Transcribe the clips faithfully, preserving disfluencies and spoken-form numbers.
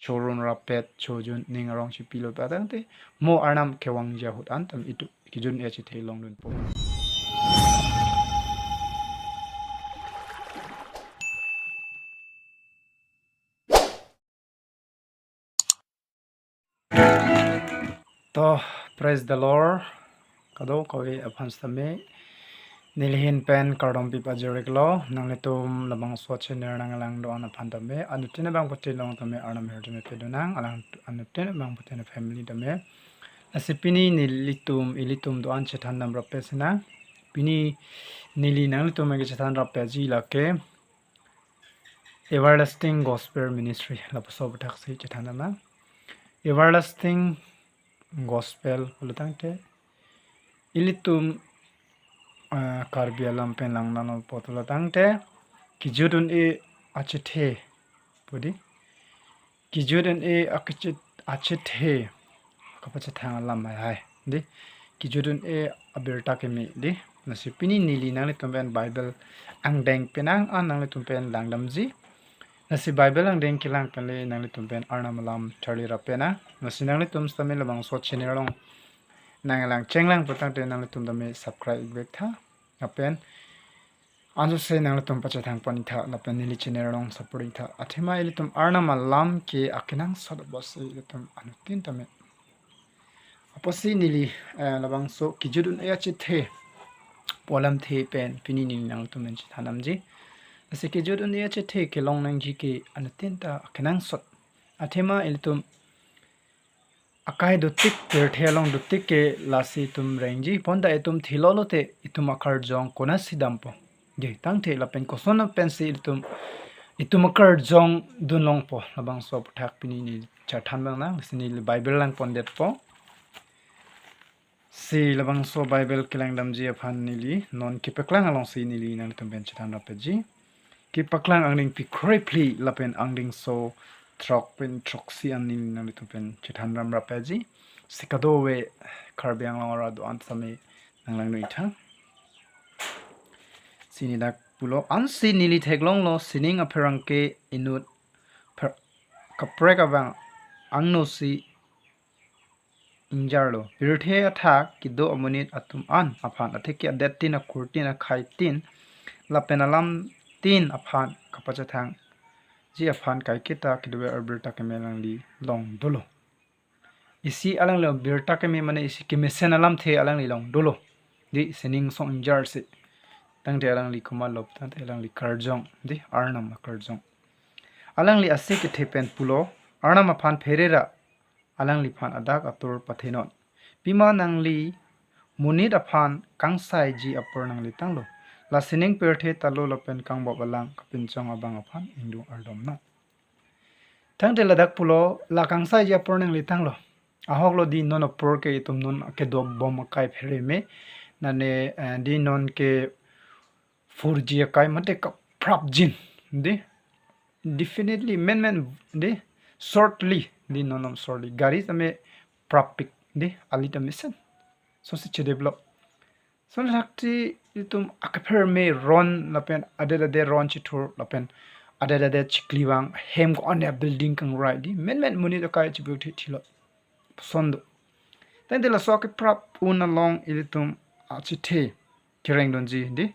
chorun rappet chojun ning arong chipilo patangte mo Arnam kevangji ahut an tame itum kejut-un-e achethe longdunpo. To, praise the Lord. Kadokave aphan sitame neli ahin pen kardom pipajir-iklo, nanglitum labangso channel nanglang do-an aphan tame, anuttin abangphutin along tame Arnam ahirjume pedonang, alang anuttin abangphutin family tame. Lasi pini nelitum, ilitum do-an chethan dam rappet sinang. Pini neli nanglitum ke chethan rappetji lake Everlasting Gospel Ministry, lapuson aputhak si chethan damnang. Everlasting Gospel pulo tangte ilitum, ah, Karbi alam pen langdampo pulo tangte kejut-un-e achethe pu di. Kejut-un-e akechet-, achethe kapachethang alam hai hai di. Kejut-un-e abirta keme di. Lasi pini neli nanglitum pen Bible angdeng penang an nanglitum pen langdamji. Lasi Bible angdeng kelang pen le nanglitum pen Arnam alam charli rap penang. Lasi nanglitum sitame labangso channel along nanglang chenglang patangte nanglitum tame subscribe-ik vek tha. Lapen anso se nanglitum pachethang pon-ik tha, lapen neli channel along support-ik tha. Athema ilitum Arnam alam ke akenangsot apotsi ilitum anuttin tame. Apotsi neli, eh, labangso kejut-un-e achethe pu alamthe pen pini neli nanglitum pen chethan damji. Lasi kejut-un-e achethe kelong nangji ke anuttin ta akenangsot. Athema ilitum akai dotik, pirthe along dotik ke lasi itum rengji, bonta itum thilolo te itum akarjong konatsi dampo. Ge, tangte lapen koson pensi itum, itum akarjong dunlongpo, labangso aputhak pini neli chethan damnang, lasi neli Bible lang pondetpo. Si labangso Bible kelang damji aphan neli non kepaklang alongsi neli nanglitum pen chethan rappetji. Kepaklang angdengpi kre-phli lapen angdengso throk pen throksi an neli nanglitum pen chethan dam rappetji. Si kadokave Karbi Anglong arat do-an sitame nanglangdun-ik tha. Si neli dak pulo, ansi neli theklonglo sining apherangke inut pher-, kaprek abang angno si ingjarlo. Pirthe athak kedo amonit atum an aphan, atheke adettin, akurtin, akhaitin, lapen alamtin aphan kapachethangji aphan kaiketa kedover abirta keme alangli long dolo. Isi alangli abirta keme mane isi kemesen alamthe alangli long dolo. Di sining song ingjarsi. Tangte alangli komatlo, tangte alangli karjong. Di Arnam akarjong. Alangli ase kethe pen pulo, Arnam aphan pherera alangliphan adak atur pathenon. Pima nangli monit aphan kangsaiji apor nanglitanglo. La sining pirthe talo lapen kangbop alang kapinchong abang aphan ingdung ardomnon. Tangte ladak pulo la kangsaiji apor nanglitanglo. Ahoklo di non apor ke itum non kedobom akai phereme. Nane, eh, di non ke four G akai mate kaprapjin. Di definitely menmen di shortly di non om shortly. Gari tame prappik di ali tame sen. So si chedevelop. So thakti itum akepherme ron lapen adet adet ron chithur lapen adet adet chikli vang hem ko-an ya building kangrai di menmen monit akai chibu thi thilo. Puson do. Tangte laso akeprap un along ilitum achethe kerengdunji di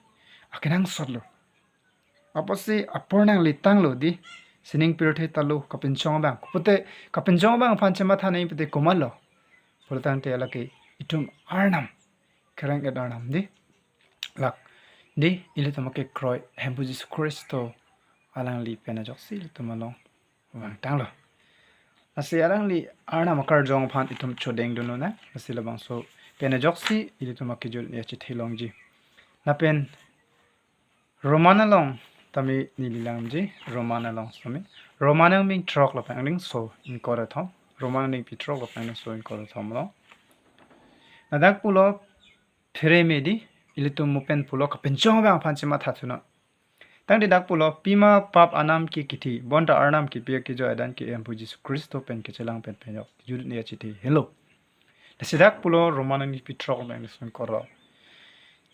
akenangsotlo. Apotsi apor nanglitanglo di sining pirthe talo kapinchong abang. Pute kapinchong abang aphan chematha nai pute komatlo. Pulo tangte lake itum Arnam, kereng-et Arnam di. Lak di ilitum akekroi Hemphu Jisu Khristo alangli pen ajoksi ilitum along vangtanglo. Lasi alangli Arnam akarjong aphan itum chodengdunnon na. Lasi labangso pen ajoksi ilitum akejut-un-e achethe longji. Lapen Roman along tame neli langji, Roman along tame. Roman angbing throk lapen angdengso ingkoi ra thom. Roman angbingpi throk lapen angdengso ingkoi ra thom along. Ladak pulo phereme di ilitum mo pen pulo kapinchong abang aphan chematha thunon. Tangte dak pulo pima pap anam ke kithi, bonta Arnam kipi akejoi adan ke Hemphu Jisu Khristo pen kechelang pen pen jok. Kejut-un-e achethe helo. Lasi dak pulo Roman angbingpi throk lapen angdengso ingkoi ra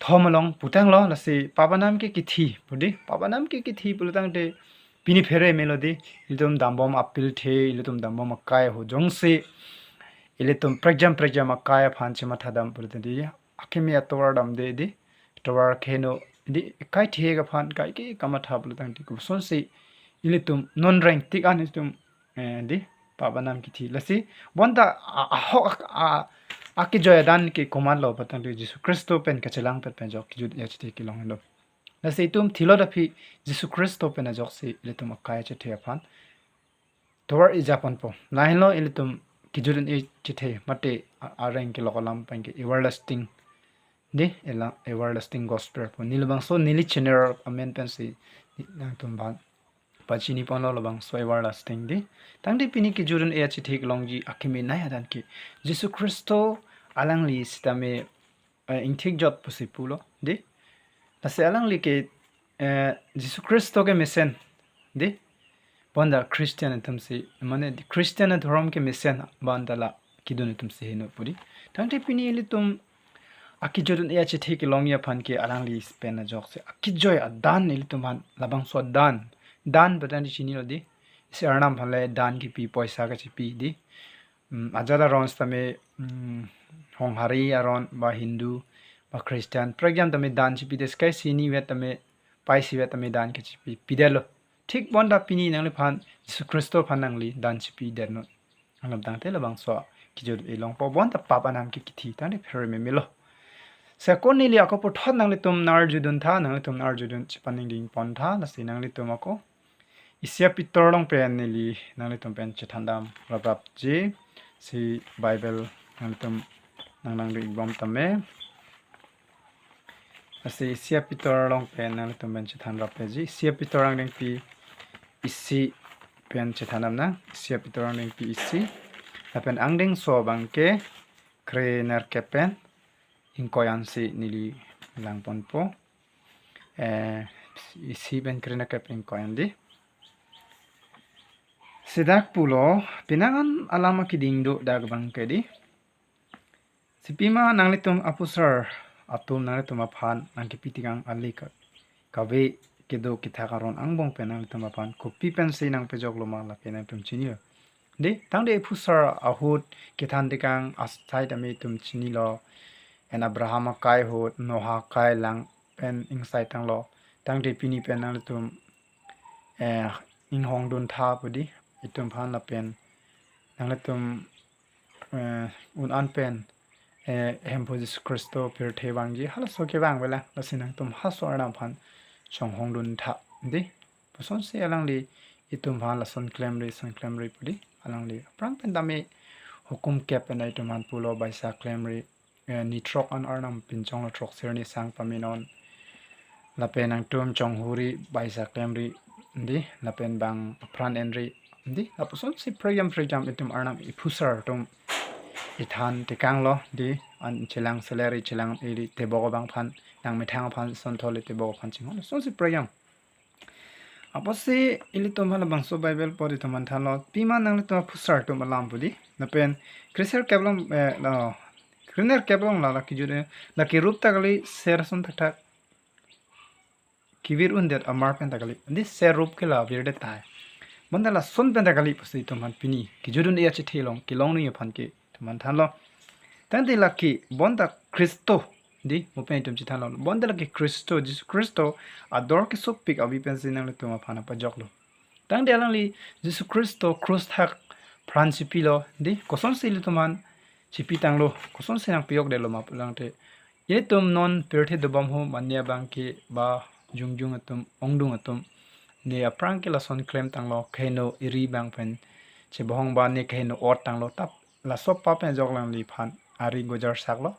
thom along putanglo, lasi pap anam ke kithi pu di, pap anam ke kithi pulo tangte Pini phere melo dei, ilitum dambom apirthe, ilitum dambom akai ahut jongsi ilitum prekjam prekjam akai aphan chematha dam pulote dei, akimi atovar damde dei, tovar keheno dei, kaithek aphan kaike kamatha pulo tangte kosonsi ilitum non rengtik an ilitum eh, dei, pap anam kithi. Lasi bonta a- ahok ak- a- akejoi adan ke komatlo pulo tangte Jisu Khristo pen kachelangpet pen ajok kejut-i achethe kelong henlo. Lasi itum thilot aphi Jisu Khristo pen ajoksi ilitum akai achethe aphan tovar-i japonpo. Lahenlo ilitum kejut-i achethe mate a- areng kelok alam pen ke everlasting dei, ela everlasting gospel pu. Neli labangso neli channel amen pensi nangtum aphan pachini ponlo labangso everlasting dei. Tangte pini kejut-i achethe kelongji akimi nai adan ke Jisu Khristo alangli sitame eh, ingthik jot pusi pulo dei. Lasi alangli ke eh, Jisu Khristo kemesen dei. Bonta Christian atumsi, mane Christian adhorom kemesen bonta la kedun atumsi heno pu dei. Tangte pini ilitum akejut-i achethe kelongji aphan ke alangli pen ajoksi akejoi adan ilitum aphan labangso adan. Dan pulo tangte chinilo dei. Isi Arnam aphan le dan kipi, poisa kachipi dei. Mm, ajat aron sitame, mm, Honghari aron ba Hindu ba Christian prekjam tame dan chipidet, skai sini vet tame, pai si vet tame dan kachipi pidetlo. Thik bonta pini nangliphan Jisu Khristo aphan nangli dan chipidetnon. Alam tangte labangso kejut-i longpo, bonta pap anam ke kithi tangte phere memelo. Sekon neli ako puthot nanglitum nang-arjudun tha, nanglitum nang-arjudun chepaningding pon tha, lasi nanglitum ako isi apitor along pen neli nanglitum pen chethan dam raprapji, isi Bible nanglitum nanglangdun-ik bom tame. Lasi isi apitor along pen nanglitum pen chethan rapji, isi apitor angdengpi isi pen chethan dam nang, isi apitor angdengpi isi. Lapen angdengso abang ke krenerkep pen ingkoi ansi neli lang ponpo. Eh, isi pen krenerkep pen ingkoi an dei. Sidak pulo, penang an alam akeding dodak abang ke dei. Si pima nanglitum aphusar atum nanglitum aphan nangkepi tekang ale ka- kave kedo kethak aron angbong pen nanglitum aphan kopi pensi nangpejoklo ma lake nangtum chinilo. Dei, tangte aphusar ahut kethan tekang asai tame itum chinilo. En Abraham akai ahut, Noah akai lang pen ingsai tanglo. Tangte pini pen nanglitum eh, inghongdun tha pu dei, itum aphan lapen nanglitum eh, un an pen eh, Hemphu Jisu Khristo pirthe vangji halaso kevang vela, lasi nangtum halaso Arnam aphan chonghongdun tha dei. Kosonsi alangli itum aphan lason klemri, son klemri pu dei, alangli aphrang pen tame hukum kep pen itum aphan pulo, baisa klemri, eh, ni throk an Arnam pinchonglo, throksi arni sang pamenon. Lapen nangtum chonghuri, baisa klemri dei, lapen bang apran enri dei. Lapusonsi prekjam prekjam itum Arnam aphusar atum ithan tekanglo dei, an chelang seleri chelang iri tebok abang aphan, nangmethang aphan, sonthol tebok aphan chinghon, lasonsi prekjam. Apotsi ilitum aphan labangso Bible pot itum aphan thanlo, pima nanglitum aphusar atum alam pu dei. Lapen krenerkep along, eh, la, krenerkep along la, la kejut-i, la kerup ta kali, ser ason thakthak kevir undet amar pen ta kali. Dei, ser rup ke la virdet tahai. Bonta lason pen ta kali pusi itum aphan pini kejut-i achethe along kelongji aphan ke itum aphan thanlo. Tangte lake bonta Khristo dei, mo pen itum chethanlo. Bonta lake Khristo, Jisu Khristo ador kesopik avi pensi nanglitum aphan pajoklo. Tangte alangli Jisu Khristo krus athak pran chipilo dei, kosonsi ilitum aphan chipi tanglo, kosonsi nangpejokdetlo ma pu tangte, ilitum non pirthe dobom ahut mane abang ke ba jongjung atum, ongdung atum, ne aphrang ke lason klem tanglo, keheno iri abang pen chebohong ba ne keheno ot tanglo, tap laso pap pen ajok alangliphan ari gojar saklo.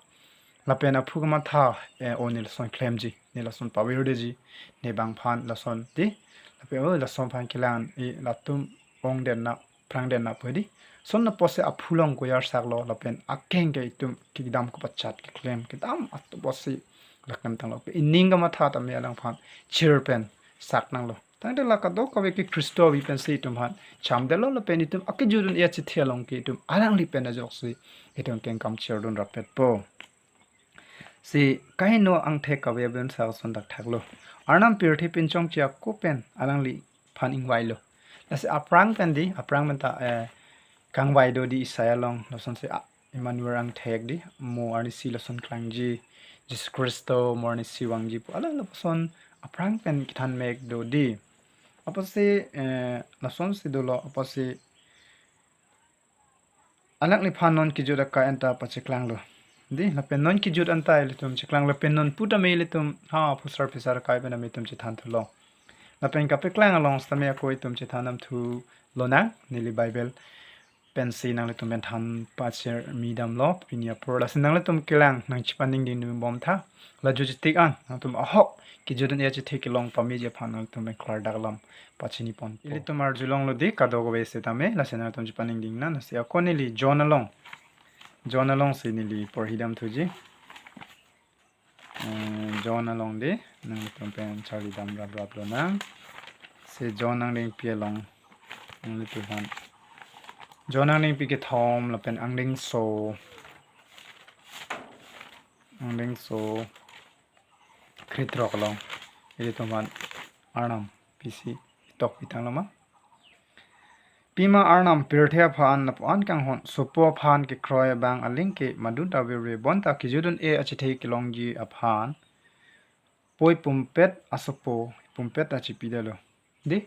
Lapen aphu kamatha, eh, o ne lason klemji, ne lason pavirdeji, ne bang aphan lason dei. Lapen o lason aphan kelang, eh, latum ongdet na, phrangdet na pu dei. Lason apotsi aphu along gojar saklo, lapen akeng ke itum kedam kapachat keklem kedam atum apotsi laklem tanglo. Ining kamatha tame alangphan chir pen sak nanglo. Tangte la kadokave ke Khristo avi pensi itum aphan chamdetlo, lapen itum akejut-i achethe along ke itum alangli pen ajoksi itum kengkam chirdun rapetpo. Si keheno angthek kave abang sa ason thakthaklo. Arnam pirthe pinchongji ako pen alangli aphan ingvailo. Lasi aphrang pen di, aphrang pen ta, eh, kangvai do di Isaiah along, lasonsi, ah, Emmanuel angthek di, mo arnisi lason klangji, Jisu Khristo mo arnisi vangji pu, alang lapuson aphrang pen kethan mek do di. Apotsi, eh, lasonsi dolo, apotsi alangliphan non kejut akai anta pacheklanglo. Di, lapen non kejut anta ilitum cheklanglo, lapen non pu tame ilitum ha phusar phisar akai pen tame itum chethan thulo. Lapen kapeklang along sitame ako itum chethan dam thu lonang, neli Bible pensi nanglitum pen than pachirmi damlo, pini apor. Lasi nanglitum kelang nangchepaningding dun bom tha. La juji tik an, nangtum ahok kejut un-e achethe kelong pameji aphan nangtum pen klardak alam pachini pon. Ilitum arjulonglo di kadokave sitame, lasi nangtum chepaningding nang, lasi ako neli John along. John alongsi neli porhi dam thuji. Eh, John along di, nangtum pen charli dam rap rap lonang. Si John angdengpi along. Nanglitum aphan. John angdengpi kethom lapen angdengso. Angdengso krethrok along. Ilitum aphan Arnam pisi tokpi tanglo ma. Pima Arnam pirthe aphan lapu-an kanghon, sopo aphan kekroi abang aling ke madun ta virve, bonta kejut un-e achethe kelongji aphan poi pumpet asopo pumpet ta chepidetlo. Di.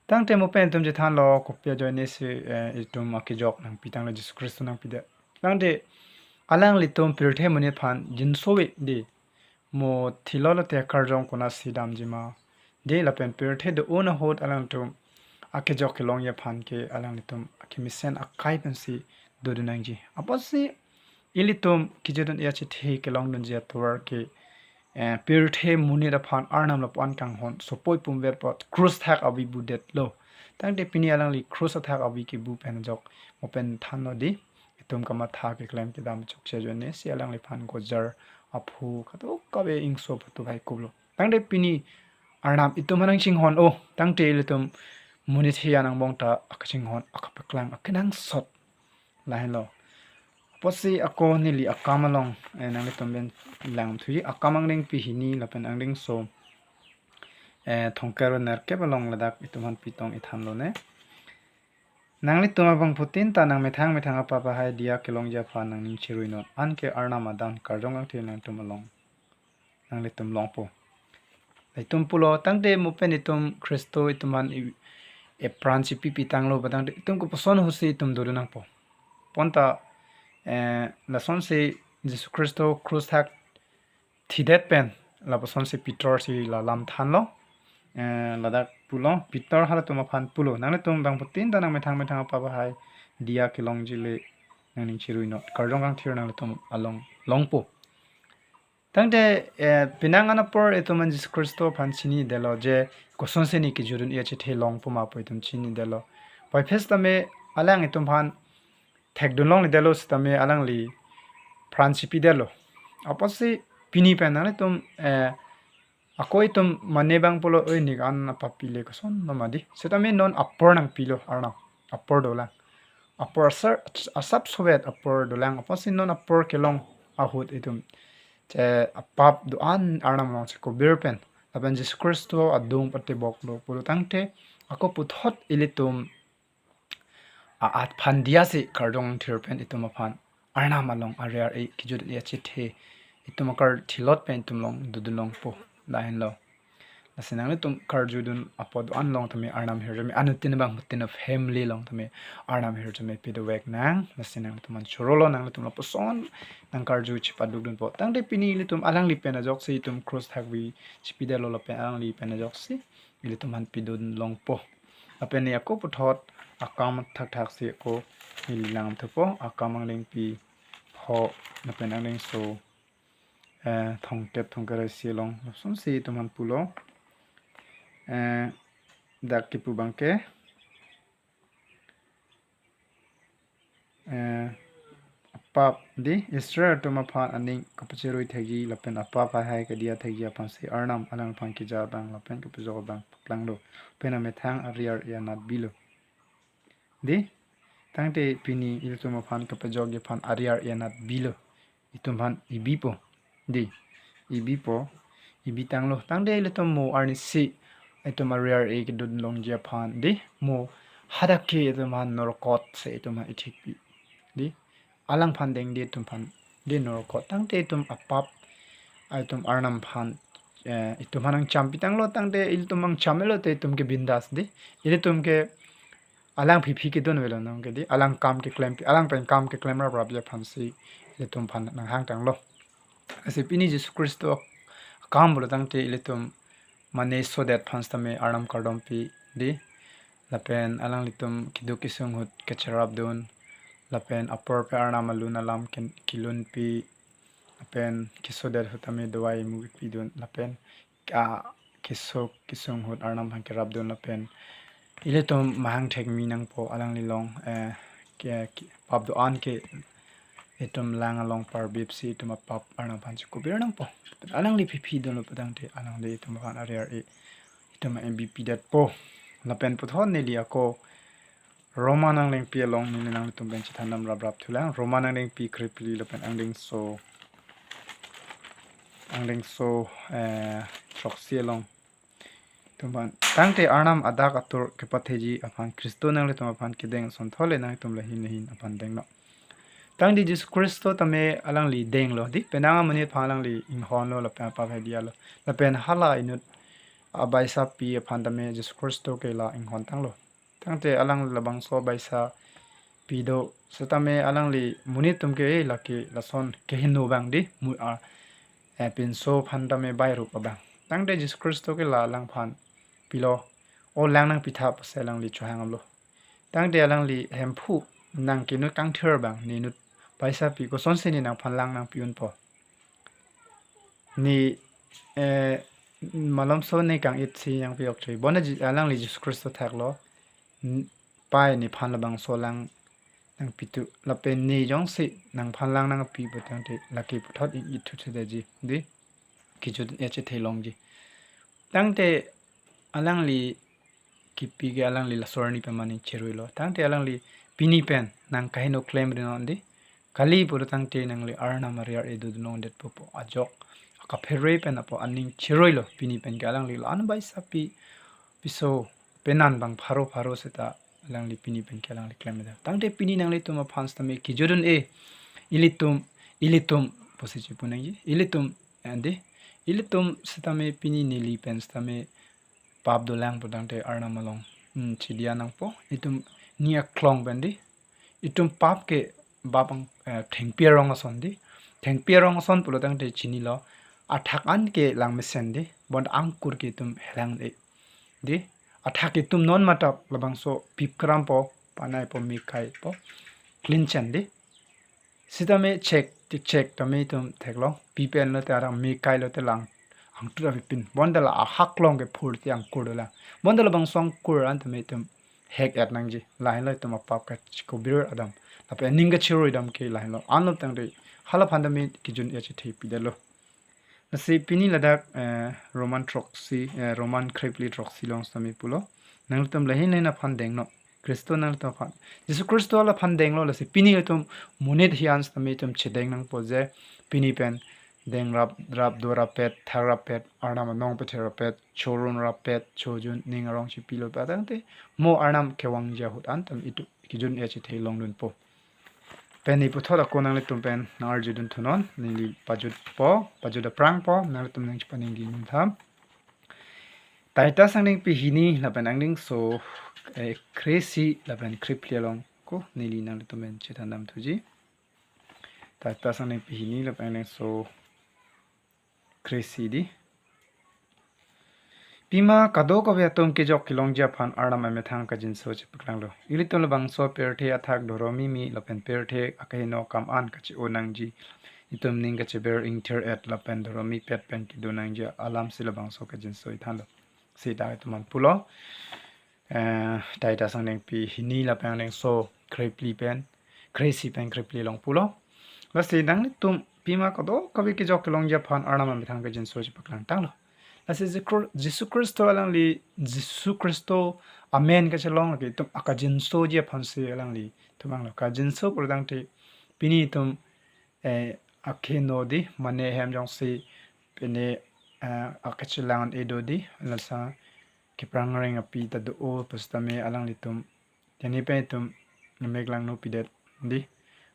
Tangte mo pen itum chethanlo, kopi ajoine si, eh, itum akejok nangpi tanglo, Jisu Khristo nangpidet. Tangte alanglitum pirthe monit aphan jinso ave di. Mo thilo lote karjong konatsi damji ma. Di, lapen pirthe do-un ahut alangtum akejok kelongji aphan ke alanglitum akemesen akai pensi dodun nangji. Apotsi ilitum kejut un-e achethe kelongdunji atovar ke, eh, pirthe monit aphan Arnam lapu-an kanghon sopoi pumpet apot krus athak avi budetlo. Tangte pini alangli krus athak avi kebu pen ajok mo pen thanlo di. Itum kamatha keklem kedam chokche ajoine si alangliphan gojar aphu kadokave ingso patu hai kublo. Tangte pini Arnam itum aphan nangchinghon, oh, tangte ilitum monit hiya angbong ta akachinghon, akapeklang, akenangsot. Lahenlo. Apotsi ako neli akam along, eh, nanglitum pen lang thuji, akam angdengpi hini lapen angdengso, eh, thomkep ra nerkep along ladak itum aphan pitong ithanlo ne. Nanglitum abangphutin ta nangmethang methang apap ahai diya kelongji aphan nangning chiruinon. Anke Arnam adan karjong kangthir nangtum along, nanglitum longpo. Itum pulo tangte mo pen itum Khristo itum aphan i-, epran chipipi tanglo ba tangte itum kopuson ahutsi itum dodun nangpo. Bonta, eh, lasonsi Jisu Khristo krus athak thidet pen lapusonsi Peter si la lam thanlo. Eh, ladak pulo, Peter halatum aphan pulo, nanglitum abangphutin ta nangmethang methang apap ahai diya kelongji le nangning chiruinon. Karjong kangthir nanglitum along longpo. Tangte, eh, penang an apor itum aphan Jisu Khristo aphan chinidetlo je kosonsi ne kejut un-e achethe longpo ma pu itum chinidetlo. Puvoiphit tame alang itum aphan thekdun longledetlo sitame alangli pran chipidetlo. Apotsi pini pen nanglitum, eh, ako itum mane abang pulo, oi, nik an apap pile kosonlo ma di. Sitame non apor nangpilo Arnam. Apor dolang. Apor asar, asap sovet apor dolang. Apotsi non apor kelong ahut itum che apap do-an Arnam along chekobir pen, lapen Jisu Khristo adung pateboklo pulo tangte ako puthot ilitum a-at aphan diya si karjong kangthir pen itum aphan Arnam along ari ar-e kejut un-e achethe itum akarthilot pen itum long dodun longpo. Lahenlo. Lasi nanglitum karjudun apot do-an along tame Arnam ahirjume, anuttin abangphutin a-family along tame Arnam ahirjume pidovek nang. Lasi nanglitum aphan chorolo, nanglitum lapuson nangkarju chipadukdunpo. Tangte pini ilitum alangli pen ajoksi itum krus athak avi chipidetlo lapen alangli pen ajoksi ilitum aphan pidun longpo. Lapen ne ako puthot akam thakthak si ako neli lang thupo, akam angdengpi ho lapen angdengso, eh, thomkep thomkep ra isi along lasonsi itum aphan pulo. Eh, dak kipu abangke, eh, apap di Israel atum aphan aning kapachirui thekji lapen apap ahai kadiya thekji aphansi Arnam alang aphan keja abang lapen kapejok abang paklanglo. Pen amethang ari ar-e anat bilo. Di, tangte pini ilitum aphan kapejokji aphan ari ar-e anat bilo. Itum aphan ibipo. Di, ibipo. Ibi tanglo. Tangte ilitum mo arnisi itum ari-ar-e kedun longji aphan di, mo hadak ke itum aphan norkot si itum aphan ithikpi di. Alangphan dengde itum aphan di norkot. Tangte itum apap, itum Arnam aphan, eh, itum aphan nangchampi tanglo, tangte ilitum nangcham-etlo te itum ke bindas di. Ilitum ke alang phiphi kedun avelo nang ke di, alang kam keklempi, alang pen kam keklem raprapji aphansi ilitum aphan nanghang tanglo. Lasi pini Jisu Khristo akam pulo tangte ilitum mane sodet aphan sitame Arnam kardompi di. Lapen alanglitum keduk kesung ahut kacherapdun. Lapen apor pen Arnam alun alam ken-, kelunpi. Lapen kesodet ahut tame dawai imu pidun. Lapen a keso kesung ahut Arnam aphan kerapdun lapen ilitum mahang thekmi nangpo alangli along, eh, ke, ke, pap do-an ke itum lang along parbipsi itum apap Arnam aphan chekubir nangpo. Alangli phiphi dunlo putangte alangli itum aphan ari-ar-e itum M B P detpo. Lapen puthot neli ako Roma nanglengpi along neli nanglitum pen chethandam raprap thulang. Roma nanglengpi krephli lapen angdengso, angdengso, eh, throksi along. Itum aphan, tangte Arnam adak atur kepatheji aphan Khristo nanglitum aphan kedeng ason thole nanglitum lahin lahin aphan dengnon. Tangte Jisu Khristo tame alangli denglo di, penang amonit aphan alangli inghonlo lapen apap hedialo. Lapen hala inut abaisapi aphan tame Jisu Khristo ke la inghon tanglo. Tangte alang labangso abaisapi do sitame alangli monit atum ke, eh, lake lason kehingno abang di, mu a, eh, pinso aphan tame bairup abang. Tangte Jisu Khristo ke la alangphan pilo, o lang nangpitha pusi alangli chohanglo. Tangte alangli Hemphu, nang ke inut kangthir abang, ne inut baisapi, kosonsi ne nangphan lang nangpi-unpo? Ne, eh, malomso ne kang-it si nangpi-ok choi. Bonta Ji-, alangli Jisu Khristo thaklo. N-, Pai, nephan labangso lang nangpithu. Lapen ne jongsi nangphan lang nangpi putangte lake puthot ing-ithu thedetji di. Kejut achethe longji. Tangte alangli kipi ke alangli laso arni pen mane cheruilo. Tangte alangli pini pen nang kahingno klemri non di. Kali pulo tangte nangli Arnam ari-ar-e dodun longdetpo pu ajok akaphere pen apo aning cheruilo. Pini pen ke alangli la-an abaisapi piso penan bang pharo pharo seta alangli pini pen ke alangli klemdetpo. Tangte pini nanglitum aphan sitame kejut un-e, ilitum, ilitum pusi chepu nangji, ilitum, eh, di, ilitum sitame pini neli pen sitame pap dolang putangte Arnam along, hmm, chediya nangpo. Itum ne aklong pen di, itum pap ke bap ang, eh, thengpi arong ason di. Thengpi arong ason pulo tangte chinilo, athak an ke lang mesen di, bonta angkur ke itum helang di. Di, athak itum non matap labangso pip krampo, panaipo, me kaipo, clean chen di. Sitame chek, chek tame itum theklong, pip enlo te arang, me kailo te lang angtut apipin. Bonta la ahak along ke phurti angkur dolang. Bonta labangso angkur an tame itum hek-et nangji. Lahenlo itum apap kachekubir adam, lapen aning kachirui adam ke lahenlo. Anlo tangte hala aphan tame kejut achethe pidetlo. Lasi pini ladak, eh, Roman throksi, eh, Roman krephli throksi along sitame pulo, nanglitum lahin lahin aphan dengnon. Khristo nanglitum aphan, Jisu Khristo hala aphan denglo, lasi pini itum monit hian sitame itum chedeng nangpo je, pini pen deng rap, rap do rapet, thar rapet, Arnam anong pethe rapet, chorun rapet, chojun ning arong chipilo patangte, mo Arnam kevangji ahut an tame itum kejut achethe longdunpo. Pen ne puthot ako nanglitum pen nang-arjudun thunon, neli pajutpo, pajut aphrangpo, nanglitum nangchepaningri ningtham. Titus angdengpi hini lapen angdengso, eh, kre-isi lapen krephli along ako neli nanglitum pen chethandam thuji. Titus angdengpi hini lapen angdengso kre-isi di. Pima kadokave atum kejok kelongji aphan Arnam amethang kajinso chepaklanglo. Ilitum labangso pirthe athak dhoromimi lapen pirthe akehingno akam an kache-o nangji. Itum ning kacheber ingthir-et lapen dhoromipet pen kedo nangji alamsi labangso kajinso ithanlo. Seta itum an pulo. Eh, Titus angdengpi hini lapen angdengso krephli pen, kre-isi pen krephli along pulo. Lasi nanglitum pima kadokave kejok kelongji aphan Arnam amethang kajinso chepaklang tanglo. Lasi Jisu Khri-, Jisu Khristo alangli, Jisu Khristo amen kachelong lake itum akajinsoji aphansi alangli itum anglo. Kajinso pulotangte pini itum, eh, akehingno di, mane hem jongsi pine, eh, akachelang-et do di, lasi keprangreng api ta do-o pusitame alanglitum teni pen itum ngemek langno pidet, dei.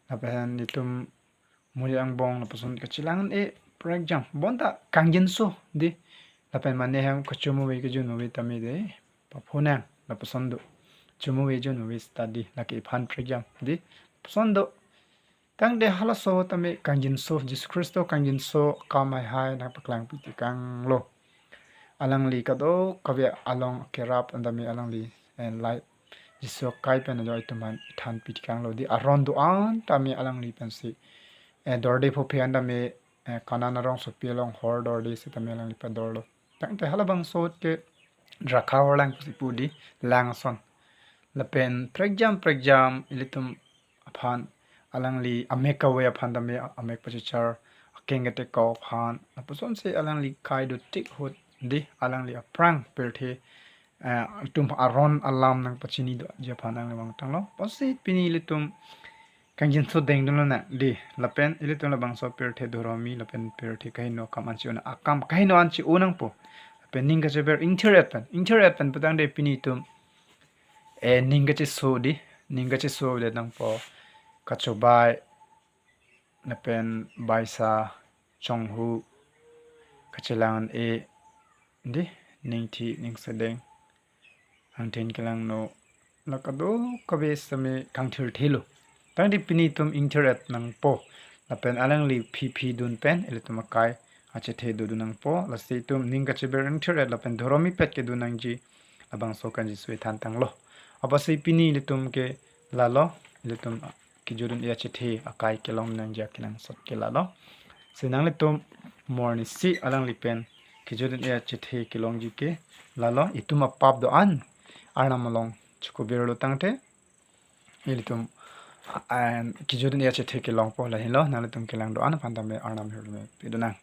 Lapen itum muri angbong lapuson kachelang-e prekjam bonta kangjinso, dei. Lapen mane hem kachumuvi kajunmuvi tame dei, paphonang lapuson do. Chumuvi junmuvi study lake iphan prekjam, dei, lapuson do. Tangte halaso tame kangjinso, Jisu Khristo kangjinso akam heihei nangpaklangpi tekanglo. Alangli kadokave along kerap an tame alangli, eh, life Jisu akai pen ajo itum aphan thanpi tekanglo, dei. Aron do-an tame alangli pensi, eh, dorde phophe an tame, eh, Kanan arongsopi along hor dorde sitame alangli padorlo. Tangte halabangso ke drakha horlang pusi pu, dei, lang ason. Lapen prekjam prekjam ilitum aphan alangli amek kave aphan tame amek pachechar, akeng keteko aphan lapusonsi alangli kai dotik ahut, dei, alangli aphrang pirthe, eh, itum aron alam nangpachini doji aphan alangli vangtanglo. Pusi pini ilitum kangjinso dengdunlonang, dei. Lapen ilitum labangso pirthe dhorom-i lapen pirthe kaheno akam an chi-o nang, akam kaheno an chi-o nangpo. Lapen ning kacheber ingthir-et pen, ingthir-et pen putangte pini itum, eh, ning kacheso, dei, ning kacheso det nangpo. Kachobai lapen baisa, chonghu, kachelang-e, dei, ningthi, ningsedeng, angthin kelangno, la kadokave sitame kangthirthelo. Tangte pini itum ingthir-et nangpo. Lapen alangli phiphi dun pen ilitum akai achethe dodun nangpo. Lasi itum ning kacheber ingthir-et lapen dhorom-ipet kedun nangji labangso kangjinso ithantanglo. Apotsi pini ilitum ke lalo, ilitum kejodun-e achethe akai kelong nangji akenangsot ke lalo. Si nanglitum morning si alangli pen kejodun-e achethe kelongji ke lalo, itum apap do-an Arnam along chokobirlo tangte ilitum, ah, kejodun-e achethe kelongpo, lahenlo nanglitum kelang do-an aphan tame Arnam hirjume pidunang.